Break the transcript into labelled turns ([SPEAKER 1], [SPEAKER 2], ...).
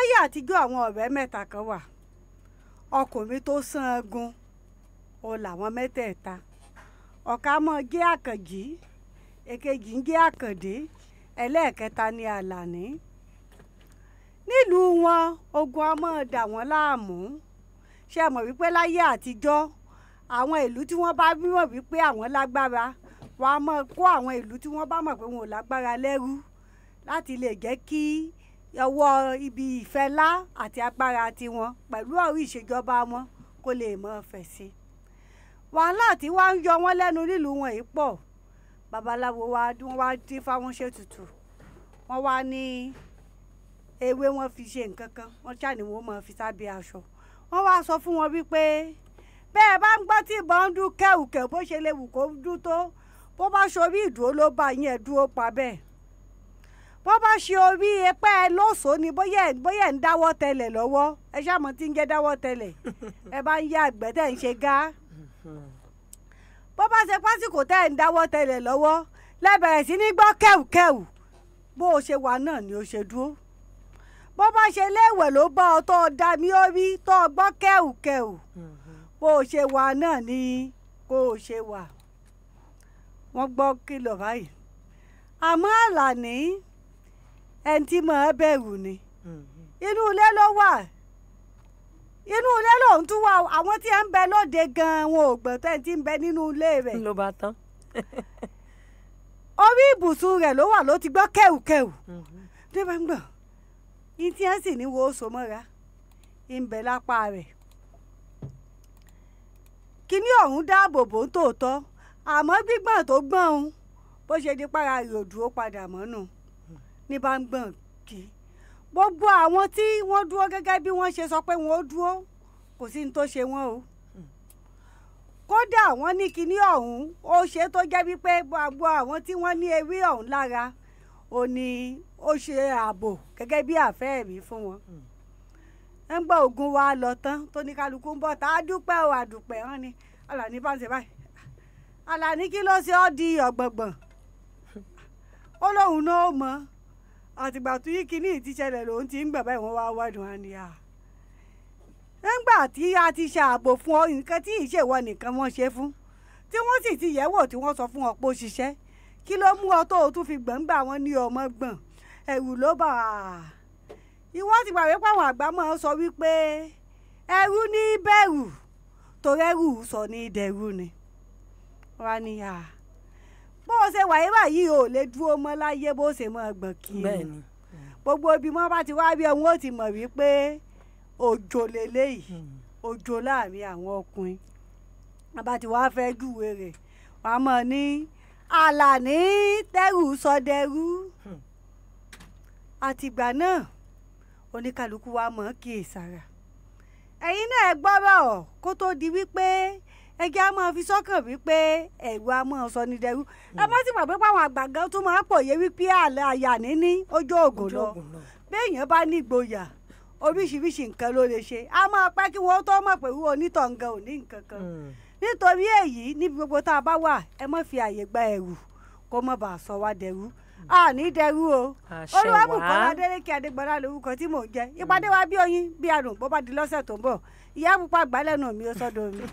[SPEAKER 1] Láyé àtijọ́ àwọn ọ̀rẹ́ mẹ́ta kan wà. Ọkùnrin tó sangun ó làwọn mẹ́tẹ̀ẹ̀ta. Ọ̀kan mọ́ jẹ́ Àkànjí, èkejì ń jẹ́ Àkàndé, ẹlẹ́ẹ̀kẹta ni Àlàní. Nílùú wọn, ogun a máa dà wọ́n láàmú. Ṣé ẹ mọ̀ wípé láyé àtijọ́ àwọn ìlú tí wọ́n bá mọ̀ wípé àwọn lágbára, wọ́n á máa kó àwọn ìlú tí wọ́n bá mọ̀ pé wọn ò lágbára lẹ́rú láti lè jẹ́ kí ọwọ́ ibi ìfẹ́lá àti agbára tiwọn pẹ̀lú ọ̀rọ̀ ìṣèjọba wọn kó lè mọ̀ fẹ̀ sí i. Wàhálà tí wàá ń yọ wọ́n lẹ́nu nílùú wọn yìí pọ̀. Babaláwo wa wọ́n wá dín fáwọn ṣètùtù, wọ́n wá ní ewé wọn fi ṣe nǹkan kan, wọ́n ṣáà ní wọ́n máa fi sábẹ́ aṣọ. Wọ́n wá sọ fún wọn wípé bẹ́ẹ̀ bá ń gbọ́ tí ìbọn ń dún kẹ̀ùkẹ̀ bó ṣe lè wù kó dún tó, bó bá ṣorí ìdúró ló bá yín ẹ̀ dúró pa bẹ́ẹ̀. Bó bá ṣe orí ẹpẹ́ lóṣòó ni bóyá ẹ̀ ń dáwọ́ tẹlẹ̀ lọ́wọ́, ẹ ṣáà mọ̀ tí ń jẹ́ dáwọ́ tẹlẹ̀, ẹ bá ń yá àgbẹ̀ tẹ̀ ń ṣe gá. Bó bá ṣe pásìkò tẹ̀ ń dáwọ́ tẹlẹ̀ lọ́wọ́ lẹ́bẹ̀rẹ̀ sí ní gbọ́ kẹ̀ùkẹ̀ù, bó o ṣe wà náà ni o ṣe dúró. Bó bá ṣe léèwẹ̀ ló bá ọ tó o dá mi orí tó o gbọ́ kẹ̀ùkẹ̀ù, bó o ṣe wà náà ni kó o ṣe wà. Wọ́n gbọ́ kìlọ̀ báyìí. Àmọ́ Àlàní ẹni tí màá bẹ̀rù ni. Inú ilé ló wà. Inú ilé lòun tún wà. Àwọn tí ń bẹ lóde gan-an wọn ò gbọ́n tẹ́ tí ń bẹ nínú ilé rẹ̀.
[SPEAKER 2] Ló bá tán.
[SPEAKER 1] Orí ibùsùn rẹ̀ ló wà ló ti gbọ́ kẹ̀ùkẹ̀ù. Ní bá ń gbọ̀n, ní tí ẹ̀ sì ní wo so mọ́ra, ń bẹ lápá rẹ̀. Kíní ọ̀hún dáàbò bò ń tòótọ́, àmọ́ gbígbọ̀n tó gbọ̀n òun bó ṣe di para rẹ̀ ò dúró padà mọ́nù. Ní bá ń gbọ̀n kí gbogbo àwọn tí wọ́n dúró gẹ́gẹ́ bí wọ́n ṣe sọ pé wọ́n ó dúró, kò sí ní tó ṣe wọ́n o. Kódà wọ́n ní kíní ọ̀hún ó ṣe tó jẹ́ wípé gbogbo àwọn tí wọ́n ní ewé ọ̀hún lára ó ní ó ṣe ààbò gẹ́gẹ́ bí àfẹ́ẹ̀rí fún wọn. Ń gbọ́ ogun wa lọ tán tó ní kálukú ń bọ̀ tá a dúpẹ́ o àdúpẹ́ wọn ni Àlàní bá ń ṣe báyìí. Àlàní kí ló ṣe ọ́ di ọ̀gbọ̀ngbọ̀n? Ó lóun náà ó mọ̀. Àtìgbà tó yí kíní ti ṣẹlẹ̀ lòun ti ń gbà báyìí wọ́n wá wádùn á ní à. Nígbà tí a ti ṣe ààbò fún ọ, nǹkan tí ìṣèwọ nìkan wọ́n ṣe fún, tí wọ́n sì ti yẹ̀wò tí wọ́n sọ fún ọ pé ó ṣiṣẹ́, kí ló mú ọ tó o tún fi gbọ̀ngbà wọn ní ọmọ gbọ̀n? Ẹ̀rù ló bà á. Ìwọ ti gbàgbé pé àwọn àgbà máa ń sọ wípé ẹrú ní bẹ̀rù torí ẹrù sọ ní dẹrú ni. Wọ́n á ní à. Bó o ṣe wà báyìí o lè dúró mọ́ láyé bó ṣe máa gbọ̀n kiri.
[SPEAKER 2] Bẹ́ẹ̀ni.
[SPEAKER 1] Gbogbo ibi mọ́ bá ti wá bí ẹ̀hún ó ti mọ̀ wípé òjò leléyìí, òjò láàrin àwọn ọkùnrin. Wọ́n bá ti wá fẹ́ júwe rẹ̀, wọ́n á mọ̀ ní Àlàní tẹ́rù sọ dẹrú. Àtìgbà náà oníkálukú wa mọ̀ kíyèsára. Ẹ̀yin náà ẹ gbọ́rọ̀ kó tó di wípé ẹjẹ́ á máa fi sọ́kàn wípé ẹ̀rù á máa sọ ní dẹrú. Ẹ má sì gbàgbé pé àwọn àgbà gan tún máa pòye wípé àyà níní ojú ògùn lọ. Béèyàn bá ní ìgboyà, oríṣiríṣi nǹkan ló lè ṣe. A máa pẹ́ kí wọ́n tó mọ̀ pé onítọ̀ǹgàn ò ní nǹkan kan. Nítorí èyí níbi gbogbo tá a bá wà, ẹ má fi àyè gba ẹ̀rù kó má bàa sọ wá dẹrú. A ní dẹrú o. Olúwabùkọ́lá Adélékè Adégbọlá lórúkọ tí mò ń jẹ́. Ìpàdé wa bí oyin bí adùn bó bá di lọ́sẹ̀ tó ń bọ̀. Ìyá pupa gbálẹ́nu mi ó sọ́dọ̀ mi.